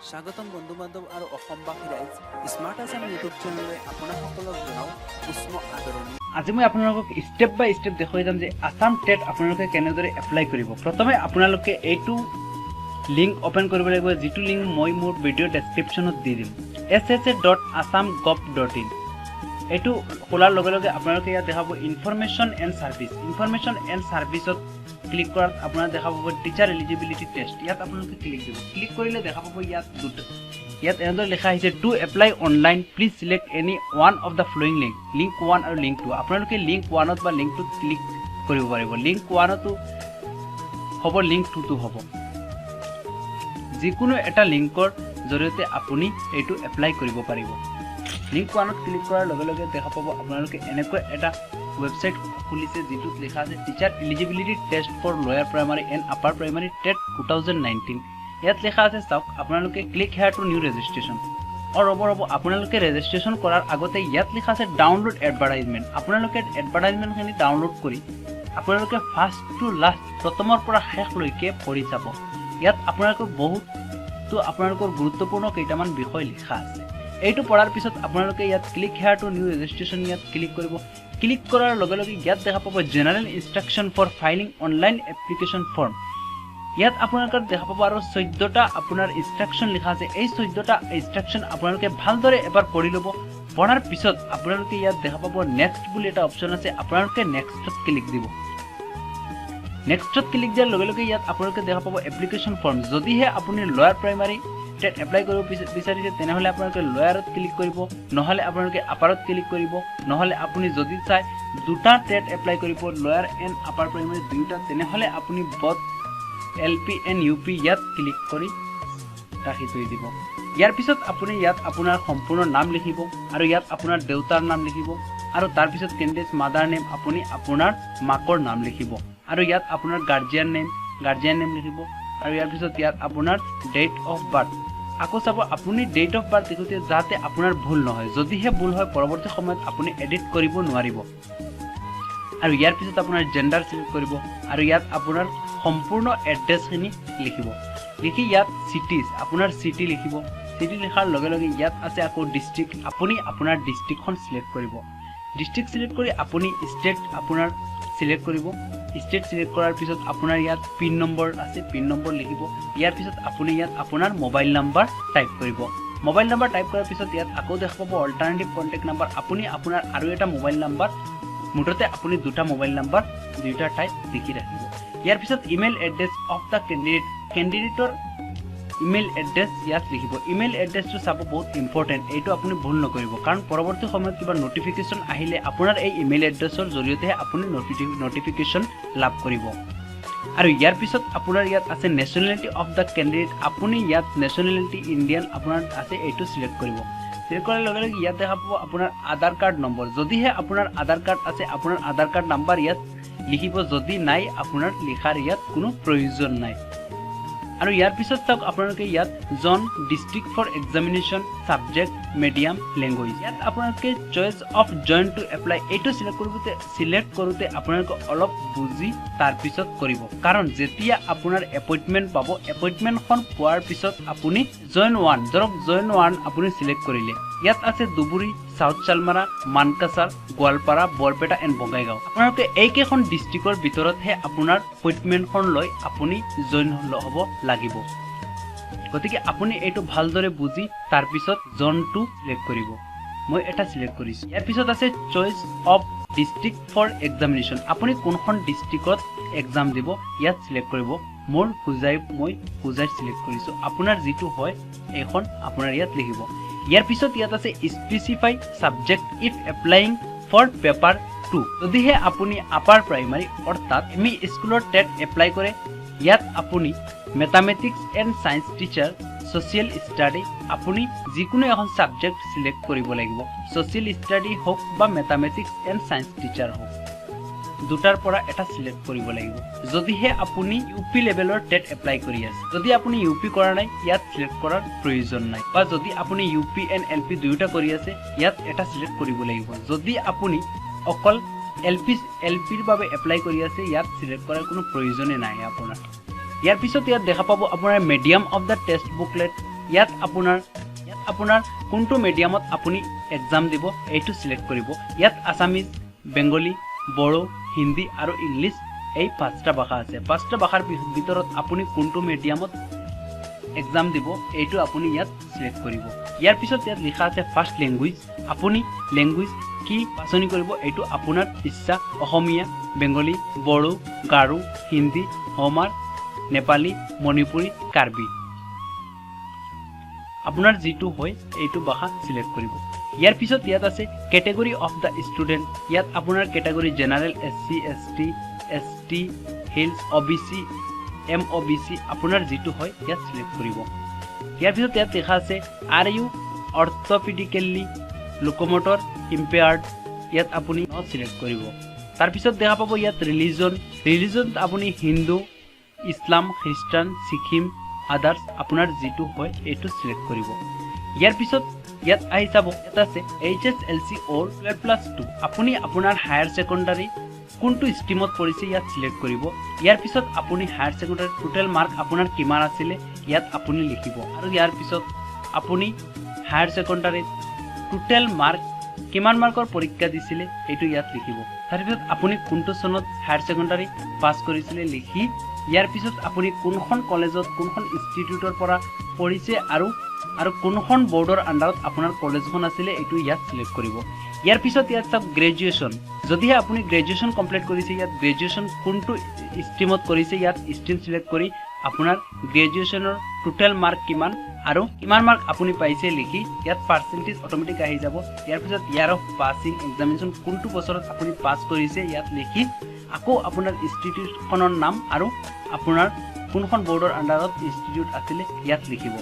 স্বাগতম বন্ধু বান্ধৱ আৰু অসমবাসী ৰাইজ, স্মাৰ্ট আছাম ইউটিউব চেনেললৈ আপোনাসকলক জনাওঁ উষ্ম আদৰণি। আজি মই আপোনালোকক ষ্টেপ বাই ষ্টেপ দেখুৱাই যাম যে আছাম টেট আপোনালোকে কেনেদৰে এপ্লাই কৰিব। প্ৰথমে আপোনালোকে এইটো লিংক অ'পেন কৰিব লাগিব, যিটো লিংক মই মোৰ ভিডিঅ' ডেছক্ৰিপশ্যনত দি দিম, ssa.assamgov.in। এইটো খোলাৰ লগে লগে আপোনালোকে ইয়াত দেখা পাব information and service. Information and ছাৰ্ভিচত click কৰাত আপোনাৰ দেখা পাব টিচাৰ এলিজিবিলিটি টেষ্ট। ইয়াত আপোনালোকে ক্লিক দিব। ক্লিক কৰিলে দেখা পাব ইয়াত দুটা, ইয়াত এনেদৰে লিখা আহিছে, "To apply online, please select any one of the following link", link one আৰু লিংক টু। আপোনালোকে লিংক ওৱানত বা লিংক টুত ক্লিক কৰিব পাৰিব। লিংক ওৱানতো হ'ব, লিংক টুতো হ'ব। যিকোনো এটা লিংকৰ জৰিয়তে আপুনি এইটো এপ্লাই কৰিব পাৰিব। লিংক ওৱানত ক্লিক কৰাৰ লগে লগে দেখা পাব আপোনালোকে এনেকুৱা এটা ৱেবছাইট খুলিছে, যিটোত লিখা আছে "Teacher Eligibility Test for Lower Primary and Upper Primary TET 2019"। ইয়াত লিখা আছে, চাওক আপোনালোকে, "Click here to new registration"। অঁ, ৰ'ব ৰ'ব, আপোনালোকে ৰেজিষ্ট্ৰেশ্যন কৰাৰ আগতে ইয়াত লিখা আছে ডাউনলোড এডভাৰটাইজমেণ্ট। আপোনালোকে এডভাৰটাইজমেণ্টখিনি ডাউনলোড কৰি আপোনালোকে ফাৰ্ষ্ট টু লাষ্ট, প্ৰথমৰ পৰা শেষলৈকে পঢ়ি চাব। ইয়াত আপোনালোকৰ বহুতো আপোনালোকৰ গুৰুত্বপূৰ্ণ কেইটামান বিষয় লিখা আছে। এইটো পঢ়াৰ পিছত আপোনালোকে ইয়াত "Click here to new registration" ইয়াত ক্লিক কৰিব। ক্লিক কৰাৰ লগে লগে ইয়াত দেখা পাব "General instruction for filing online application form"। ইয়াত আপোনালোকে দেখা পাব আৰু 14টা আপোনাৰ ইনষ্ট্ৰাকশ্যন লিখা আছে। এই 14টা ইনষ্ট্ৰাকশ্যন আপোনালোকে ভালদৰে এবাৰ পঢ়ি ল'ব। পঢ়াৰ পিছত আপোনালোকে ইয়াত দেখা পাব নেক্সট বুলি এটা অপশ্যন আছে। আপোনালোকে নেক্সটত ক্লিক দিব। নেক্সটত ক্লিক দিয়াৰ লগে লগে ইয়াত আপোনালোকে দেখা পাব এপ্লিকেশ্যন ফৰ্ম। যদিহে আপুনি লয়াৰ প্ৰাইমাৰী টেট এপ্লাই কৰিব বিচাৰিছে, তেনেহ'লে আপোনালোকে লয়াৰত ক্লিক কৰিব, নহ'লে আপোনালোকে আপাৰত ক্লিক কৰিব, নহ'লে আপুনি যদি চাই দুটা টেট এপ্লাই কৰিব, লয়াৰ এণ্ড আপাৰ প্ৰাইমাৰী দুয়োটা, তেনেহ'লে আপুনি বথ এলপি এণ্ড ইউপি ইয়াত ক্লিক কৰি ৰাখি থৈ দিব। ইয়াৰ পিছত আপুনি ইয়াত আপোনাৰ সম্পূৰ্ণ নাম লিখিব আৰু ইয়াত আপোনাৰ দেউতাৰ নাম লিখিব আৰু তাৰপিছত কেণ্ডিডেট মাদাৰ নেম, আপুনি আপোনাৰ মাকৰ নাম লিখিব আৰু ইয়াত আপোনাৰ গাৰ্জিয়ান নেম লিখিব আৰু ইয়াৰ পিছত ইয়াত আপোনাৰ ডেট অফ বাৰ্থ। আকৌ চাব, আপুনি ডেট অফ বাৰ্থ লিখোঁতে যাতে আপোনাৰ ভুল নহয়। যদিহে ভুল হয়, পৰৱৰ্তী সময়ত আপুনি এডিট কৰিব নোৱাৰিব। আৰু ইয়াৰ পিছত আপোনাৰ জেণ্ডাৰ চিলেক্ট কৰিব আৰু ইয়াত আপোনাৰ সম্পূৰ্ণ এড্ৰেছখিনি লিখিব। লিখি ইয়াত চিটিজ, আপোনাৰ চিটি লিখিব। চিটি লিখাৰ লগে লগে ইয়াত আছে আকৌ ডিষ্ট্ৰিক্ট। আপুনি আপোনাৰ ডিষ্ট্ৰিক্টখন চিলেক্ট কৰিব। ডিষ্ট্ৰিক্ট চিলেক্ট কৰি আপুনি ষ্টেট আপোনাৰ চিলেক্ট কৰিব। ষ্টেট চিলেক্ট কৰাৰ পিছত আপোনাৰ ইয়াত পিন নম্বৰ আছে, পিন নম্বৰ লিখিব। ইয়াৰ পিছত আপুনি ইয়াত আপোনাৰ মোবাইল নাম্বাৰ টাইপ কৰিব। মোবাইল নাম্বাৰ টাইপ কৰাৰ পিছত ইয়াত আকৌ দেখা পাব অল্টাৰনেটিভ কণ্টেক্ট নাম্বাৰ। আপুনি আপোনাৰ আৰু এটা মোবাইল নাম্বাৰ, মুঠতে আপুনি দুটা মোবাইল নাম্বাৰ দুয়োটা ঠাইত লিখি ৰাখিব। ইয়াৰ পিছত email address of the candidate, কেণ্ডিডেটৰ email address ইয়াত লিখিব। ইমেইল এড্ৰেছটো চাব, বহুত ইম্পৰ্টেণ্ট, এইটো আপুনি ভুল নকৰিব, কাৰণ পৰৱৰ্তী সময়ত কিবা নটিফিকেশ্যন আহিলে আপোনাৰ এই ইমেইল এড্ৰেছৰ জৰিয়তেহে আপুনি নটিফিকেশ্যন লাভ কৰিব। আৰু ইয়াৰ পিছত আপোনাৰ ইয়াত আছে নেশ্যনেলিটি অফ the candidate. আপুনি ইয়াত নেশ্যনেলিটি ইণ্ডিয়ান আপোনাৰ আছে, এইটো চিলেক্ট কৰিব। চিলেক্ট কৰাৰ লগে লগে ইয়াত দেখা পাব আপোনাৰ আধাৰ কাৰ্ড নম্বৰ। যদিহে আপোনাৰ আধাৰ কাৰ্ড আছে, আপোনাৰ আধাৰ কাৰ্ড নাম্বাৰ ইয়াত লিখিব। যদি নাই, আপোনাৰ লিখাৰ ইয়াত কোনো প্ৰয়োজন নাই। আৰু ইয়াৰ পিছত চাওক আপোনালোকে ইয়াত zone, district for examination, subject, medium, language। ইয়াত আপোনালোকে choice of zone to apply, এইটো চিলেক্ট কৰোঁতে আপোনালোকে অলপ বুজি তাৰপিছত কৰিব, কাৰণ যেতিয়া আপোনাৰ এপইণ্টমেণ্ট পাব, এপইণ্টমেণ্টখন পোৱাৰ পিছত আপুনি জ'ন ওৱান, ধৰক জ'ন ওৱান আপুনি চিলেক্ট কৰিলে, ইয়াত আছে ধুবুৰী, চাউথ চালমাৰা, মানকাছাৰ, গোৱালপাৰা, বৰপেটা এণ্ড বঙাইগাঁও। আপোনালোকে এইকেইখন ডিষ্ট্ৰিক্টৰ ভিতৰতহে আপোনাৰ এপইণ্টমেণ্টখন লৈ আপুনি জইন হ'ব লাগিব। গতিকে আপুনি এইটো ভালদৰে বুজি তাৰপিছত জ'নটো চিলেক্ট কৰিব। মই এটা চিলেক্ট কৰিছোঁ। ইয়াৰ পিছত আছে choice of district for examination। আপুনি কোনখন ডিষ্ট্ৰিক্টত এক্সাম দিব, ইয়াত চিলেক্ট কৰিব। মোৰ হোজাই, মই হোজাইত চিলেক্ট কৰিছোঁ। আপোনাৰ যিটো হয়, এইখন আপোনাৰ ইয়াত লিখিব। ইয়াৰ পিছত ইয়াত আছে "Specify subject if applying for paper two"। যদিহে আপুনি আপাৰ প্ৰাইমাৰী অৰ্থাৎ এম ই স্কুলৰ টেট এপ্লাই কৰে, ইয়াত আপুনি mathematics and science teacher, social study, আপুনি যিকোনো এখন ছাবজেক্ট চিলেক্ট কৰিব লাগিব। ছ'চিয়েল ষ্টাডি হওক বা মেথামেটিক্স এণ্ড ছায়েন্স টিচাৰ হওক, দুটাৰ পৰা এটা চিলেক্ট কৰিব লাগিব, যদিহে আপুনি ইউ পি লেভেলৰ টেট এপ্লাই কৰি আছে। যদি আপুনি ইউ পি কৰা নাই, ইয়াত চিলেক্ট কৰাৰ প্ৰয়োজন নাই। বা যদি আপুনি U P and L P দুয়োটা কৰি আছে, ইয়াত এটা চিলেক্ট কৰিব লাগিব। যদি আপুনি অকল এল পিৰ বাবে এপ্লাই কৰি আছে, ইয়াত চিলেক্ট কৰাৰ কোনো প্ৰয়োজনেই নাই আপোনাৰ। ইয়াৰ পিছত ইয়াত দেখা পাব আপোনাৰ medium of the test booklet। ইয়াত আপোনাৰ কোনটো মিডিয়ামত আপুনি এক্সাম দিব, এইটো চিলেক্ট কৰিব। ইয়াত আছামিজ, বেংগলী, বড়ো, হিন্দী আৰু ইংলিছ, এই পাঁচটা ভাষা আছে। পাঁচটা ভাষাৰ ভিতৰত আপুনি কোনটো মিডিয়ামত এক্সাম দিব, এইটো আপুনি ইয়াত চিলেক্ট কৰিব। ইয়াৰ পিছত ইয়াত লিখা আছে ফাৰ্ষ্ট লেংগুৱেজ। আপুনি লেংগুৱেজ কি বাছনি কৰিব, এইটো আপোনাৰ ইচ্ছা। অসমীয়া, বেংগলী, বড়ো, গাৰো, হিন্দী, হমাৰ, নেপালী, মণিপুৰী, কাৰ্বি, আপোনাৰ যিটো হয় এইটো ভাষা চিলেক্ট কৰিব। ইয়াৰ পিছত ইয়াত আছে কেটেগৰী অফ the student. ইয়াত আপোনাৰ category general, SC, ST, ST, hills, OBC, MOBC, আপোনাৰ যিটো হয় ইয়াত চিলেক্ট কৰিব। ইয়াৰ পিছত ইয়াত লিখা আছে, "Are you orthopedically locomotor impaired?" ইয়াত আপুনি ন চিলেক্ট কৰিব। তাৰপিছত দেখা পাব ইয়াত ৰিলিজন। ৰিলিজন আপুনি হিন্দু, ইছলাম, খ্ৰীষ্টান, ছিকিম, আদাৰ্ছ, আপোনাৰ যিটো হয় এইটো চিলেক্ট কৰিব। ইয়াৰ পিছত ইয়াত আহি চাব, ইয়াত আছে HSLC or 12+2। আপুনি আপোনাৰ হায়াৰ ছেকেণ্ডাৰী কোনটো ষ্ট্ৰীমত পঢ়িছে, ইয়াত চিলেক্ট কৰিব। ইয়াৰ পিছত আপুনি হায়াৰ ছেকেণ্ডাৰী টোটেল মাৰ্ক আপোনাৰ কিমান আছিলে, ইয়াত আপুনি লিখিব। আৰু ইয়াৰ পিছত আপুনি হায়াৰ ছেকেণ্ডাৰীত টোটেল মাৰ্ক কিমান মাৰ্কৰ পৰীক্ষা দিছিলে, এইটো ইয়াত লিখিব। তাৰপিছত আপুনি কোনটো চনত হায়াৰ ছেকেণ্ডাৰী পাছ কৰিছিলে লিখি, ইয়াৰ পিছত আপুনি কোনখন কলেজত, কোনখন ইনষ্টিটিউটৰ পৰা পঢ়িছে আৰু কোনখন বৰ্ডৰ আণ্ডাৰত আপোনাৰ কলেজখন আছিলে, এইটো ইয়াত চিলেক্ট কৰিব। ইয়াৰ পিছত ইয়াত চাওক গ্ৰেজুৱেশ্যন। যদিহে আপুনি গ্ৰেজুৱেশ্যন কমপ্লিট কৰিছে, ইয়াত গ্ৰেজুৱেশ্যন কোনটো ষ্ট্ৰীমত কৰিছে, ইয়াত ষ্ট্ৰীম চিলেক্ট কৰি আপোনাৰ গ্ৰেজুৱেশ্যনৰ টোটেল মাৰ্ক কিমান আৰু কিমান মাৰ্ক আপুনি পাইছে লিখি ইয়াত পাৰ্চেণ্টেজ অট'মেটিক আহি যাব। ইয়াৰ পিছত ইয়াৰ অফ পাছিং এক্সামিনেশ্যন, কোনটো বছৰত আপুনি পাছ কৰিছে ইয়াত লিখি, আকৌ আপোনাৰ ইনষ্টিটিউটখনৰ নাম আৰু আপোনাৰ কোনখন বৰ্ডৰ আণ্ডাৰত ইনষ্টিটিউট আছিলে ইয়াত লিখিব।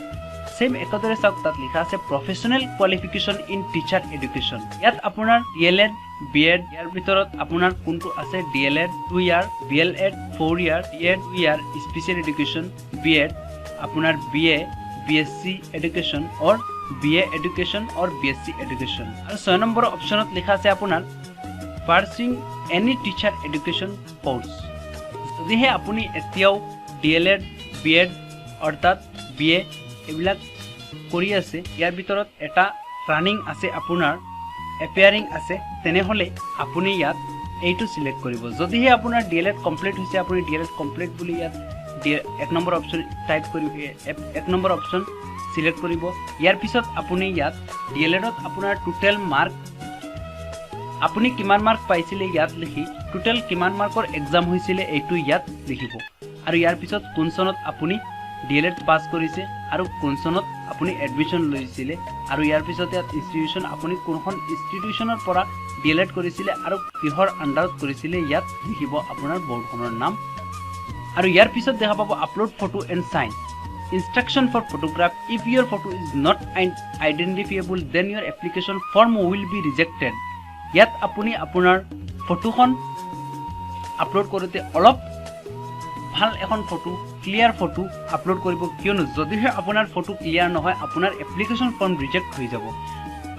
ছেম একেদৰে চাওক, তাত লিখা আছে professional qualification in teacher education। ইয়াত আপোনাৰ ডিএলএড, বি এড, ইয়াৰ ভিতৰত আপোনাৰ কোনটো আছে, DElEd 2 year, BElEd 4 year, DEd 2 year, special education B Ed, আপোনাৰ BA, BSc education or BA education or BSc education। আৰু 6 নম্বৰ অপশ্যনত লিখা আছে আপোনাৰ pursuing any teacher education course। যদিহে আপুনি এতিয়াও ডিএলএড, বি এড অৰ্থাৎ বি এ এইবিলাক কৰি আছে, ইয়াৰ ভিতৰত এটা ৰানিং আছে, আপোনাৰ এপিয়াৰিং আছে, তেনেহ'লে আপুনি ইয়াত এইটো চিলেক্ট কৰিব। যদিহে আপোনাৰ ডি এল এড কমপ্লিট হৈছে, আপুনি ডি এল এড কমপ্লিট বুলি ইয়াত এক নম্বৰ অপশ্যন টাইপ কৰি এক নম্বৰ অপশ্যন চিলেক্ট কৰিব। ইয়াৰ পিছত আপুনি ইয়াত ডি এল এডত আপোনাৰ টোটেল মাৰ্ক, আপুনি কিমান মাৰ্ক পাইছিলে ইয়াত লিখি, টোটেল কিমান মাৰ্কৰ এক্সাম হৈছিলে এইটো ইয়াত লিখিব। আৰু ইয়াৰ পিছত কোন চনত আপুনি ডি এল এড পাছ কৰিছে আৰু কোন চনত আপুনি এডমিশ্যন লৈছিলে, আৰু ইয়াৰ পিছত ইয়াত ইনষ্টিটিউশ্যন, আপুনি কোনখন ইনষ্টিটিউশ্যনৰ পৰা ডি এল এড কৰিছিলে আৰু কিহৰ আণ্ডাৰত কৰিছিলে, ইয়াত লিখিব আপোনাৰ বৰ্ডখনৰ নাম। আৰু ইয়াৰ পিছত দেখা পাব upload photo and sign, instruction for photograph। If your photo is not identifiable, then your application form will be rejected। ইয়াত আপুনি আপোনাৰ ফটোখন আপলোড কৰোঁতে অলপ ভাল এখন ফটো, ক্লিয়াৰ ফটো আপলোড কৰিব, কিয়নো যদিহে আপোনাৰ ফটো ক্লিয়াৰ নহয়, আপোনাৰ এপ্লিকেশ্যন ফৰ্ম ৰিজেক্ট হৈ যাব।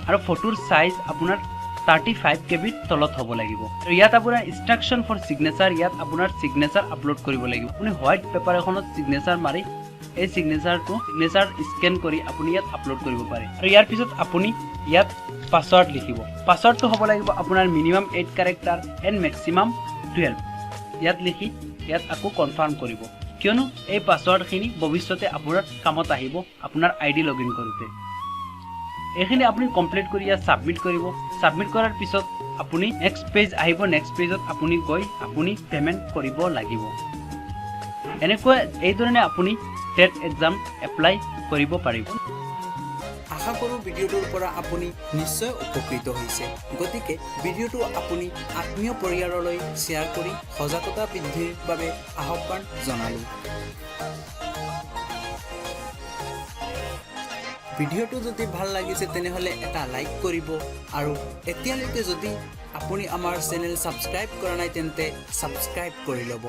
আৰু ফটোৰ চাইজ আপোনাৰ 35 কেবিৰ তলত হ'ব লাগিব। আৰু ইয়াত আপোনাৰ ইনষ্ট্ৰাকশ্যন ফৰ ছিগনেচাৰ, ইয়াত আপোনাৰ ছিগনেচাৰ আপলোড কৰিব লাগিব। আপুনি হোৱাইট পেপাৰ এখনত ছিগনেচাৰ মাৰি এই ছিগনেচাৰ স্কেন কৰি আপুনি ইয়াত আপলোড কৰিব পাৰে। আৰু ইয়াৰ পিছত আপুনি ইয়াত পাছৱৰ্ড লিখিব। পাছৱৰ্ডটো হ'ব লাগিব আপোনাৰ minimum 8 character and maximum 12। ইয়াত লিখি ইয়াত আকৌ কনফাৰ্ম কৰিব, কিয়নো এই পাছৱৰ্ডখিনি ভৱিষ্যতে আপোনাৰ কামত আহিব আপোনাৰ আই ডি লগ ইন কৰোঁতে। এইখিনি আপুনি কমপ্লিট কৰি ইয়াত ছাবমিট কৰিব। ছাবমিট কৰাৰ পিছত আপুনি নেক্সট পেজ আহিব। নেক্সট পেজত আপুনি গৈ আপুনি পে'মেণ্ট কৰিব লাগিব। এনেকুৱা এইধৰণে আপুনি টেট এক্সাম এপ্লাই কৰিব পাৰিব। আশা কৰোঁ ভিডিঅ'টোৰ পৰা আপুনি নিশ্চয় উপকৃত হৈছে। গতিকে ভিডিঅ'টো আপুনি আত্মীয় পৰিয়াললৈ শ্বেয়াৰ কৰি সজাগতা বৃদ্ধিৰ বাবে আহ্বান জনালোঁ। ভিডিঅ'টো যদি ভাল লাগিছে, তেনেহ'লে এটা লাইক কৰিব আৰু এতিয়ালৈকে যদি আপুনি আমাৰ চেনেল ছাবস্ক্ৰাইব কৰা নাই, তেন্তে ছাবস্ক্ৰাইব কৰি ল'ব।